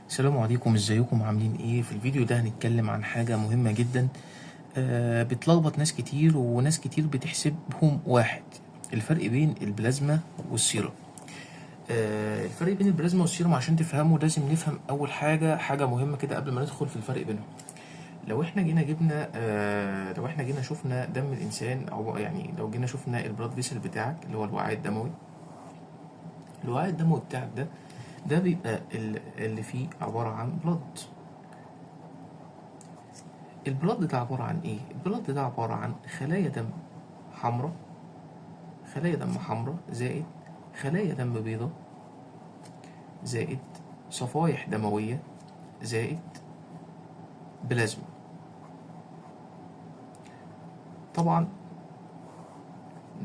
السلام عليكم، ازيكم؟ عاملين ايه؟ في الفيديو ده هنتكلم عن حاجة مهمة جدا، بتلخبط ناس كتير، وناس كتير بتحسبهم واحد. الفرق بين البلازما والسيرم. الفرق بين البلازما والسيرم عشان تفهمه لازم نفهم اول حاجة، حاجة مهمة كده قبل ما ندخل في الفرق بينهم. لو احنا جينا جبنا لو احنا جينا شفنا دم الانسان، او يعني لو جينا شفنا ال blood vessel بتاعك اللي هو الوعاء الدموي، الوعاء الدموي بتاعك ده بيبقى اللي فيه عبارة عن blood. ال blood ده عبارة عن ايه؟ ال blood ده عبارة عن خلايا دم حمراء، خلايا دم حمراء زائد خلايا دم بيضاء زائد صفائح دموية زائد بلازما. طبعا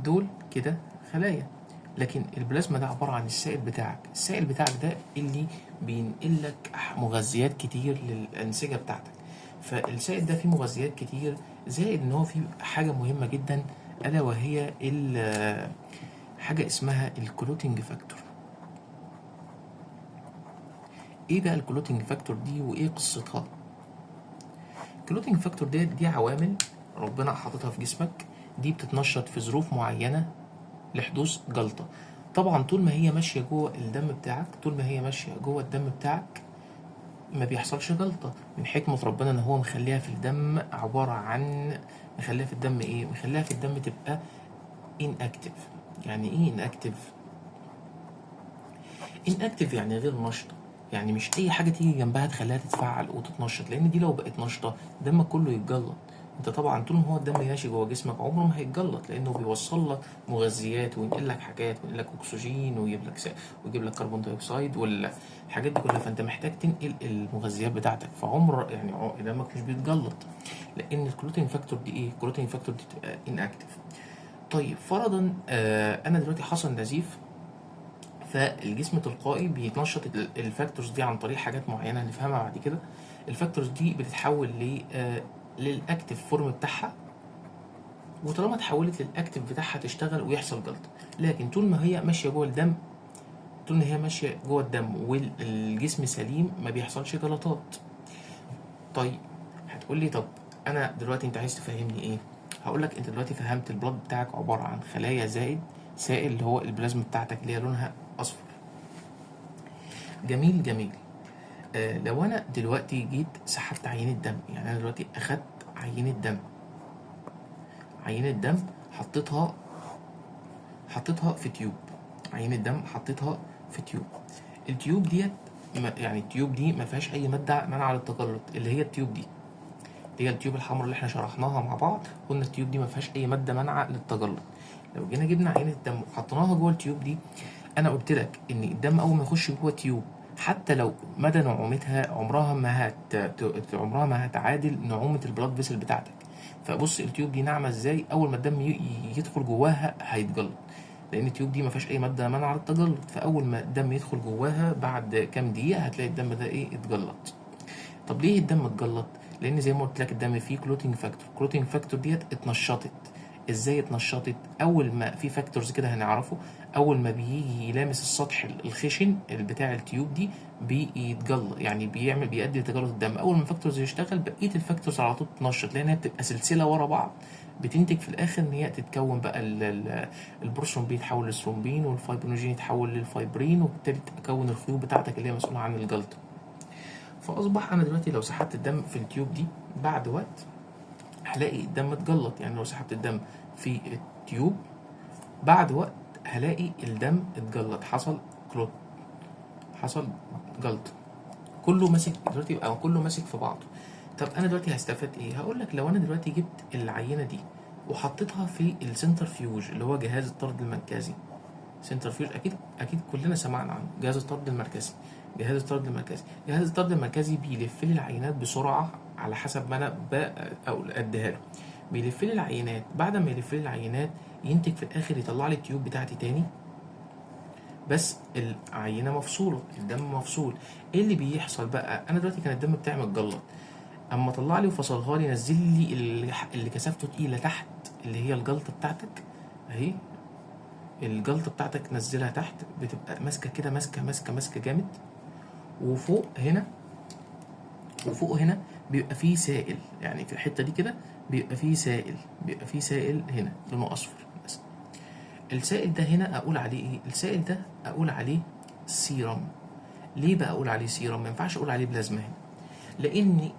دول كده خلايا، لكن البلازما ده عبارة عن السائل بتاعك. السائل بتاعك ده اللي بينقل لك مغذيات كتير للأنسجة بتاعتك. فالسائل ده فيه مغذيات كتير، زائد ان هو فيه حاجة مهمة جدا، ألا وهي حاجة اسمها ال clotting factor. ايه بقى ال clotting factor دي وايه قصتها؟ ال clotting factor دي عوامل ربنا حاططها في جسمك، دي بتتنشط في ظروف معينة لحدوث جلطة. طبعا طول ما هي ماشية جوه الدم بتاعك، طول ما هي ماشية جوه الدم بتاعك ما بيحصلش جلطة. من حكمة ربنا ان هو مخليها في الدم عبارة عن، مخليها في الدم ايه؟ مخليها في الدم تبقى inactive. يعني ايه inactive؟ inactive يعني غير نشطة، يعني مش اي حاجة تيجي جنبها تخليها تتفعل وتتنشط، لان دي لو بقت نشطة دمك كله يتجلط. انت طبعا طول ما هو الدم ماشي جوه جسمك عمره ما هيتجلط، لانه بيوصل لك مغذيات وينقل لك حاجات وينقل لك اكسجين ويجيب لك carbon dioxide والحاجات دي كلها. فانت محتاج تنقل المغذيات بتاعتك، فعمر يعني دمك مش بيتجلط، لان ال clotting factor دي ايه؟ ال clotting factor دي بتبقى inactive. طيب فرضا انا دلوقتي حصل نزيف، فالجسم تلقائي بيتنشط ال factors دي عن طريق حاجات معينة هنفهمها بعد كده. ال factors دي بتتحول لل active form بتاعها، وطالما اتحولت لل active بتاعها تشتغل ويحصل جلطة. لكن طول ما هي ماشية جوه الدم، طول ما هي ماشية جوه الدم والجسم سليم ما بيحصلش جلطات. طيب هتقول لي طب انا دلوقتي انت عايز تفهمني ايه؟ هقول لك انت دلوقتي فهمت ال blood بتاعك عبارة عن خلايا زائد سائل اللي هو البلازما بتاعتك اللي هي لونها اصفر. جميل جميل. لو انا دلوقتي جيت سحبت عينة دم، يعني انا دلوقتي اخدت عينة دم، عينة دم حطيتها في tube، عينة دم حطيتها في tube. ال tube ديت يعني ال tube دي ما فيهاش اي مادة مانعة للتجلط، اللي هي ال tube دي اللي هي ال tube الحمراء اللي احنا شرحناها مع بعض، قلنا ال tube دي ما فيهاش اي مادة مانعة للتجلط. لو جينا جبنا عينة الدم وحطيناها جوه ال tube دي، انا قلت لك ان الدم اول ما يخش جوه tube حتى لو مدى نعومتها عمرها ما هتعادل نعومة ال blood vessel بتاعتك. فبص ال tube دي ناعمة ازاي، اول ما الدم يدخل جواها هيتجلط، لان ال tube دي ما فيهاش اي مادة مانعة للتجلط. فاول ما الدم يدخل جواها بعد كام دقيقة هتلاقي الدم ده ايه؟ اتجلط. طب ليه الدم اتجلط؟ لان زي ما قلت لك الدم فيه clotting factor، clotting factor ديت اتنشطت. ازاي اتنشطت؟ اول ما في factors كده هنعرفه، اول ما بيجي يلامس السطح الخشن بتاع ال tube دي بيتجلط، يعني بيؤدي لتجلط الدم. اول ما factors يشتغل بقية ال factors على طول تتنشط، لان هي بتبقى سلسلة ورا بعض، بتنتج في الاخر ان هي تتكون بقى البروثرومبين يتحول لل thrombin، وال fibrinogen يتحول للفايبرين، وبالتالي تكون الخيوط بتاعتك اللي هي مسؤولة عن الجلطة. فاصبح انا دلوقتي لو سحبت الدم في ال tube دي بعد وقت هلاقي الدم اتجلط. يعني لو سحبت الدم في ال tube بعد وقت هلاقي الدم اتجلط، حصل clot، حصل جلط، كله ماسك دلوقتي، يبقى كله ماسك في بعضه. طب انا دلوقتي هستفاد ايه؟ هقول لك لو انا دلوقتي جبت العينة دي وحطيتها في ال centrifuge اللي هو جهاز الطرد المركزي، centrifuge اكيد كلنا سمعنا عنه، جهاز الطرد المركزي. جهاز الطرد المركزي، جهاز الطرد المركزي بيلف لي العينات بسرعة على حسب ما انا او اديها له، بيلف لي العينات. بعد ما يلف لي العينات ينتج في الاخر يطلع لي ال tube بتاعتي تاني، بس العينة مفصوله، الدم مفصول. ايه اللي بيحصل بقى؟ انا دلوقتي كان الدم بتاعي متجلط، اما طلع لي وفصلها لي نزل لي اللي كثافته تقيلة تحت اللي هي الجلطة بتاعتك اهي، الجلطة بتاعتك نزلها تحت، بتبقى ماسكه كده، ماسكه ماسكه ماسكه جامد. وفوق هنا وفوق هنا بيبقى فيه سائل، يعني في الحتة دي كده بيبقى فيه سائل، بيبقى فيه سائل هنا لونه اصفر مثلا. السائل ده هنا اقول عليه ايه؟ السائل ده اقول عليه سيرم. ليه بقى اقول عليه سيرم؟ ما ينفعش اقول عليه بلازما هنا، لان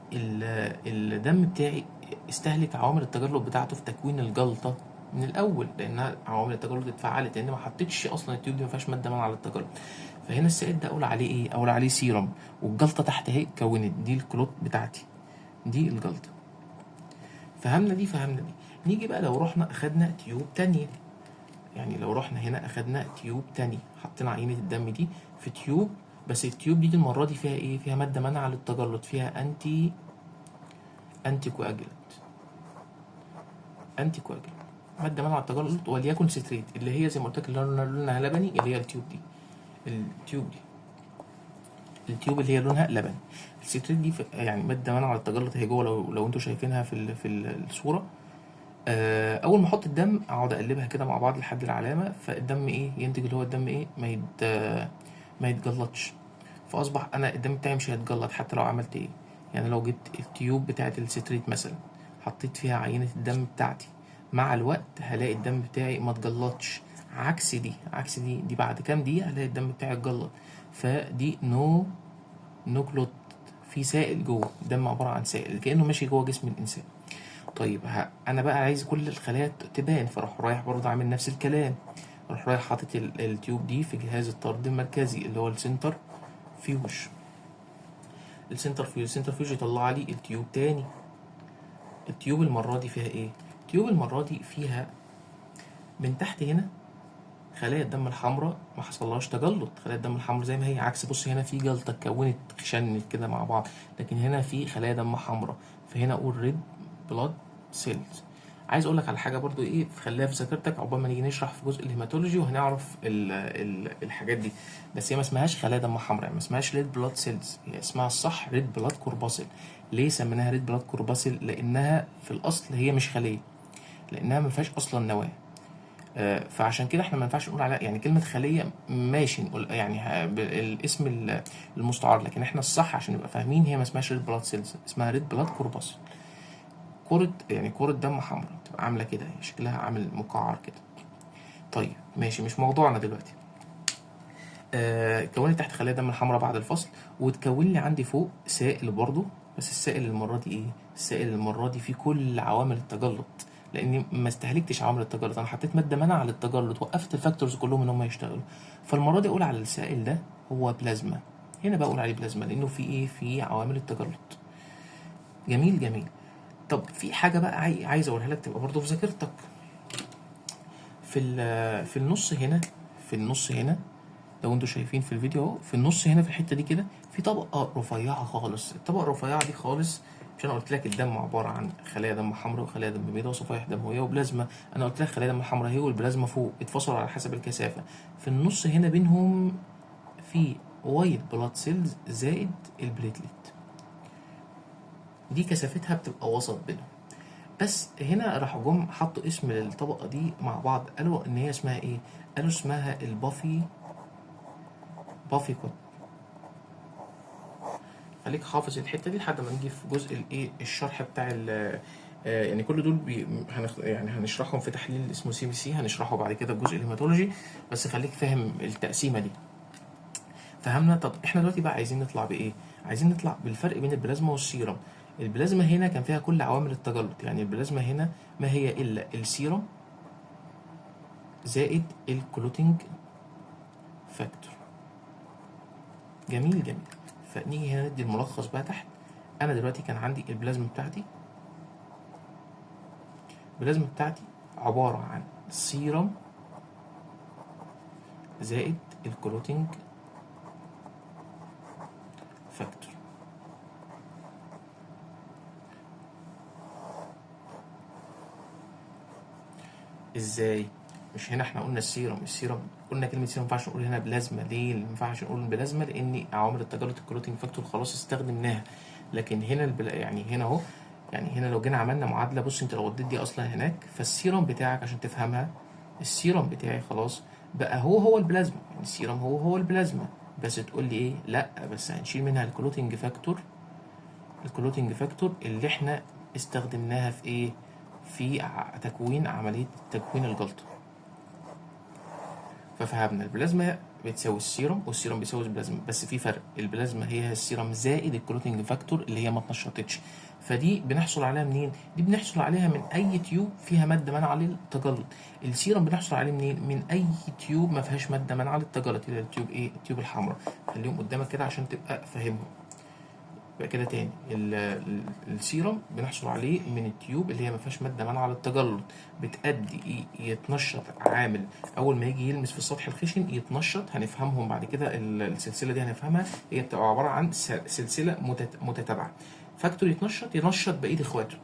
الدم بتاعي استهلك عوامل التجلط بتاعته في تكوين الجلطة من الاول، لانها عوامل التجلط اتفعلت، لان ما حطيتش اصلا ال tube دي ما فيهاش مادة مانعة للتجلط. فهنا السائل ده اقول عليه ايه؟ اقول عليه سيرم. والجلطه تحت اهي اتكونت، دي ال clot بتاعتي، دي الجلطة. فهمنا دي؟ فهمنا دي. نيجي بقى لو رحنا اخدنا tube تانية، يعني لو رحنا هنا اخدنا tube تانية، حطينا عينه الدم دي في tube، بس ال tube دي المرة دي فيها ايه؟ فيها مادة مانعة للتجلط، فيها anticoagulant، anticoagulant، مادة مانعة للتجلط، وليكن citrate، اللي هي زي ما قلت لك لونها لبني، اللي هي ال tube دي، ال tube دي، ال tube اللي هي لونها لبني. ال citrate دي يعني مادة مانعة للتجلط، هي جوه لو انتوا شايفينها في الصورة. اول ما احط الدم اقعد اقلبها كده مع بعض لحد العلامة، فالدم ايه ينتج، اللي هو الدم ايه ما يتجلطش. فاصبح انا الدم بتاعي مش هيتجلط حتى لو عملت ايه. يعني لو جبت ال tube بتاعه ال citrate مثلا، حطيت فيها عينه الدم بتاعتي، مع الوقت هلاقي الدم بتاعي ما اتجلطش. عكس دي، عكس دي، دي بعد كام دقيقة هلاقي الدم بتاعي اتجلط. فدي no clot، في سائل جوه، الدم عبارة عن سائل كانه ماشي جوه جسم الانسان. طيب انا بقى عايز كل الخلايا تبان، فاروح رايح برضه عامل نفس الكلام، اروح رايح حاطط ال tube دي في جهاز الطرد المركزي اللي هو ال centrifuge. ال centrifuge، ال centrifuge يطلع لي ال tube تاني. ال tube المرة دي فيها ايه؟ ال tube المرة دي فيها من تحت هنا خلايا الدم الحمراء ما حصلهاش تجلط، خلايا الدم الحمراء زي ما هي، عكس بص هنا في جلطة اتكونت خشنت كده مع بعض، لكن هنا في خلايا دم حمراء، فهنا اقول red blood cells. عايز اقول لك على حاجة برضو ايه، خليها في ذاكرتك عقبال ما نيجي نشرح في جزء ال hematology وهنعرف ال الحاجات دي. بس هي ما اسمهاش خلايا دم حمراء، يعني ما اسمهاش red blood cells، هي اسمها الصح red blood corpuscle. ليه سميناها red blood corpuscle؟ لانها في الاصل هي مش خليه، لانها ما فيهاش اصلا نواه. فعشان كده احنا ما ينفعش نقول على يعني كلمة خليه، ماشي نقول يعني الاسم المستعار، لكن احنا الصح عشان نبقى فاهمين هي ما اسمهاش red blood cells، اسمها red blood corpuscle. كرة، يعني كرة دم حمراء تبقى عاملة كده، شكلها عامل مقعر كده. طيب ماشي، مش موضوعنا دلوقتي. كونت تحت خلايا دم الحمراء بعد الفصل، وتكون لي عندي فوق سائل برضو، بس السائل المرة دي ايه؟ السائل المرة دي فيه كل عوامل التجلط، لاني ما استهلكتش عوامل التجلط، انا حطيت مادة مانعة للتجلط، وقفت ال factors كلهم ان هم يشتغلوا. فالمرة دي اقول على السائل ده هو بلازما. هنا بقول عليه بلازما لانه فيه ايه؟ فيه عوامل التجلط. جميل جميل. طب في حاجة بقى عايز أقولها لك تبقى برضه في ذاكرتك. في النص هنا، في النص هنا لو انتوا شايفين في الفيديو اهو، في النص هنا في الحتة دي كده في طبقة رفيعة خالص. الطبقة الرفيعة دي خالص، مش أنا قلت لك الدم عبارة عن خلايا دم حمراء وخلايا دم بيضاء وصفائح دموية وبلازما. أنا قلت لك خلايا دم حمراء اهي والبلازما فوق، اتفصلوا على حسب الكثافة. في النص هنا بينهم في white blood cells زائد ال platelet، دي كثافتها بتبقى وسط بينهم. بس هنا راحوا جم حطوا اسم للطبقة دي مع بعض، قالوا إن هي اسمها إيه؟ قالوا اسمها ال buffy coat. خليك حافظ الحتة دي لحد ما نيجي في جزء الإيه؟ الشرح بتاع يعني كل دول يعني هنشرحهم في تحليل اسمه CBC، هنشرحه بعد كده في جزء ال hematology، بس خليك فاهم التقسيمة دي. فهمنا؟ طب احنا دلوقتي بقى عايزين نطلع بإيه؟ عايزين نطلع بالفرق بين البلازما والسيرم. البلازما هنا كان فيها كل عوامل التجلط، يعني البلازما هنا ما هي إلا السيرم زائد ال clotting factor. جميل جميل. فنيجي هنا ندي الملخص بقى تحت. أنا دلوقتي كان عندي البلازما بتاعتي، البلازما بتاعتي عبارة عن سيرم زائد ال clotting factor. ازاي؟ مش هنا احنا قلنا السيرم، السيرم قلنا كلمة سيرم ما ينفعش نقول هنا بلازما. ليه ما ينفعش نقول بلازما؟ لأن عوامل التجلط ال clotting factor خلاص استخدمناها. لكن هنا يعني هنا اهو، يعني هنا لو جينا عملنا معادلة، بص انت لو وديت دي اصلا هناك، فالسيرم بتاعك عشان تفهمها، السيرم بتاعي خلاص بقى هو هو البلازما، يعني السيرم هو هو البلازما، بس تقول لي ايه؟ لا بس هنشيل منها ال clotting factor ال clotting factor اللي احنا استخدمناها في ايه؟ في تكوين عملية تكوين الجلطة. ففهمنا البلازما بتساوي ال serum وال serum بيساوي البلازما، بس في فرق، البلازما هي السيرم زائد ال clotting factor اللي هي ما اتنشطتش. فدي بنحصل عليها منين؟ دي بنحصل عليها من اي tube فيها مادة مانعة للتجلط. السيرم بنحصل عليه منين؟ من اي tube ما فيهاش مادة مانعة للتجلط، اللي هي ال tube ايه؟ ال tube الحمراء. خليهم قدامك كده عشان تبقى فاهمهم. يبقى كده تاني السيرم بنحصل عليه من ال tube اللي هي ما فيهاش مادة مانعة للتجلط، بتأدي إيه؟ يتنشط عامل اول ما يجي يلمس في السطح الخشن يتنشط. هنفهمهم بعد كده، السلسلة دي هنفهمها، هي بتبقى عبارة عن سلسلة متتابعة. factor يتنشط ينشط بقية اخواته.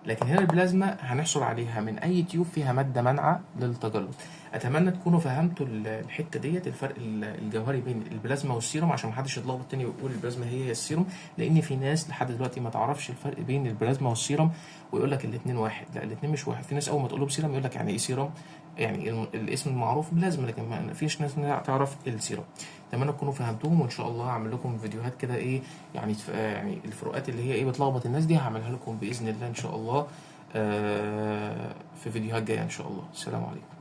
لكن هنا البلازما هنحصل عليها من اي tube فيها مادة مانعة للتجلط. اتمنى تكونوا فهمتوا الحتة ديت، الفرق الجوهري بين البلازما والسيروم، عشان محدش يتلخبط تاني ويقول البلازما هي السيروم، لان في ناس لحد دلوقتي ما تعرفش الفرق بين البلازما والسيروم ويقول لك الاثنين واحد. لا، الاثنين مش واحد. في ناس اول ما تقول لهم سيروم يقول لك يعني ايه سيروم؟ يعني الاسم المعروف بلازما، لكن ما فيش ناس تعرف السيروم. اتمنى تكونوا فهمتوهم، وان شاء الله هعمل لكم فيديوهات كده ايه يعني يعني الفروقات اللي هي ايه بتلخبط الناس دي هعملها لكم باذن الله ان شاء الله، في فيديوهات جاية ان شاء الله. السلام عليكم.